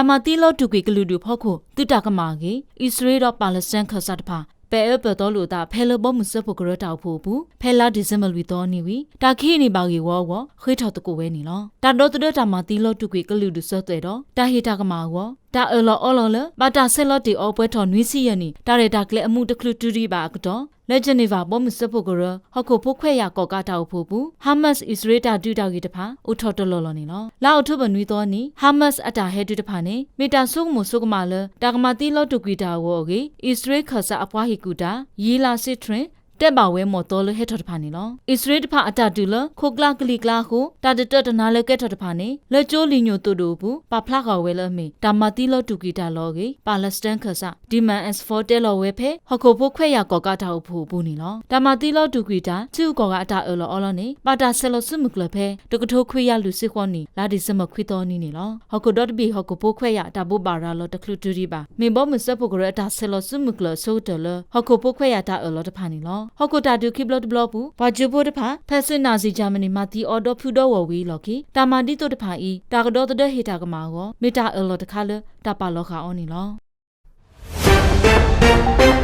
တၢ်မၤသံလီၤတူာ်ကွံာ်ကလုာ်ဒူၣ်ဖီခိၣ် သုးတၢ်ကမၣ်အဂ့ၢ် အံၣ်စရ့လးဒီးပၣ်လၢစတၢၣ်ခၢၣ်စးတဖၣ် ပဲာ်အၢပဲာ်သီလိာ်အသး ဖဲလၢဘီမုၢ်စၢဖှိၣ်ကရၢတၢ်အိၣ်ဖှိၣ်အပူၤ ဖဲလါဒံၣ်စ့ဘၢၣ်လွံၢ်သီအနံၤဝံၤ တၢ်ခံအံၤန့ၣ်ဘၣ်ဂ့ၢ်ဝီအဂီၢ် ဃ့ထီၣ်သကိးဝဲန့ၣ်လီၤ. တၢ်ဒီသဒၢတၢ်မၤသံလီၤတူာ်ကွံာ်ကလုာ်ဒူၣ်စၢၤသွဲၣ်ဒီး တၢ်ဟ့ၣ်တၢ်ကမၣ်အဂီၢ် တၢ်အၢၣ်လီၤအီလီၤလၢ ဘၣ်တၢ်ဆဲးလီၤတ့ၢ်အီၤပှဲၤထီၣ်နွံဆံယဲၢ်နံၣ် တၢ်ရဲၣ်တၢ်ကျဲၤအမူးတချုးတုၤဒံးဘၣ်အကတီၢ် လၢ Geneva ဘီမုၢ်စၢဖှိၣ်ကရၢ ဟီၣ်ခိၣ်ဖိခွဲးယာ်ကီၣ်ကးတၢ်အိၣ်ဖှိၣ်အပူၤ Hamas အံၣ်စရ့လးတၢ်ဒုးတၢ်ဂ့ၢ်တဖၣ် အိၣ်ထီၣ်တလီၢ်လီၢ်န့ၣ်လီၤ. လါအီးထိဘၢၣ်နွံသီအနံၤ Hamas အတၢ်ဟဲတုၤတဖၣ်န့ၣ် မ့ၢ်တၢ်ဆိကမိၣ်ဆိကမးလၢ တၢ်ကမၤသံလီၤတူာ်ကွံာ်တၢ်အဂီၢ်အဂ့ၢ် အံၣ်စရ့လးခၢၣ်စးအပှၤဟ့ၣ်ကူၣ်တၢ် Gilad Shalit တဲဘၣ်ဝဲ မီၢ်သီလၢဟဲထီၣ်တဖၣ်န့ၣ်လီၤ. အံၣ်စရ့လးတဖၣ်အတၢ်ဒုးလၢ ခိၣ်ကျါကလံၤကျါအဃိ တၢ်တတၢၢ်တနါလၢကဲထီၣ်တဖၣ်န့ၣ် လၢကၠိလံာ်ညိၣ်သိၣ်ဒိၣ်အပူၤ ပာ်ဖျါဃာ်ဝဲလၢအမ့ၢ် တၢ်မၤသံလီၤတူာ်ကွံာ်တၢ်လီၢ်အဂ့ၢ် ပၣ်လၢစတၢၣ်ခၢၣ်စး Deman Asfaw တဲလီၤဝဲဖဲ ဟီၣ်ခိၣ်ဖိခွဲးယာ်ကီၣ်ကးတၢ်အိၣ်ဖှိၣ်အပူၤန့ၣ်လီၤ. တၢ်မၤသံလီၤတူာ်ကွံာ်တၢ် ထံဂုၤကီၢ်ဂၤအတၢ်အၢၣ်လီၤအီလီၤန့ၣ် ဘၣ်တၢ်ဆဲးလီၤစုမုၢ်ကျၢၤဖဲ တကထိခွံကယၤလွံၢ်ဆံဃိးနံၣ် လါဒံၣ်စ့ဘၢၣ်ခွံသီအနံၤန့ၣ်လီၤ. ဟီၣ်ခိၣ်ဒီတဘ့ၣ် ဟီၣ်ခိၣ်ဖိခွဲးယာ်တၢ်ဘိးဘၣ်ရၤလီၤတချုးတုၤဒံးဘၣ် မ့ၢ်ဘီမုၢ်စၢဖှိၣ်ကရၢအတၢ်ဆဲးလီၤစုမုၢ်ကျၢၤအဆိကတၢၢ်လၢ ဟီၣ်ခိၣ်ဖိခွဲးယာ်တၢ်အၢၣ်လီၤတဖၣ်န့ၣ်လီၤ. ဟီၣ်ခိၣ်တၢ်ဒုးခံဘျီတဘျီအပူၤ ပှၤကၠိဖိတဖၣ် ဖဲ Nazi Germany မၤသံအီၤဒီဖုဒီဂီၢ်ဝံၤအလီၢ်ခံ တၢ်မၤဒ်သိးတဖၣ်အံၤ တၢ်ကဒီသဒၢဟ့ၣ်တၢ်ကမၣ်အဂီၢ် မ့ၢ်တၢ်အၢၣ်လီၤတခါလၢ တၢ်ပာ်လီၤဃာ်အီၤန့ၣ်လီၤ.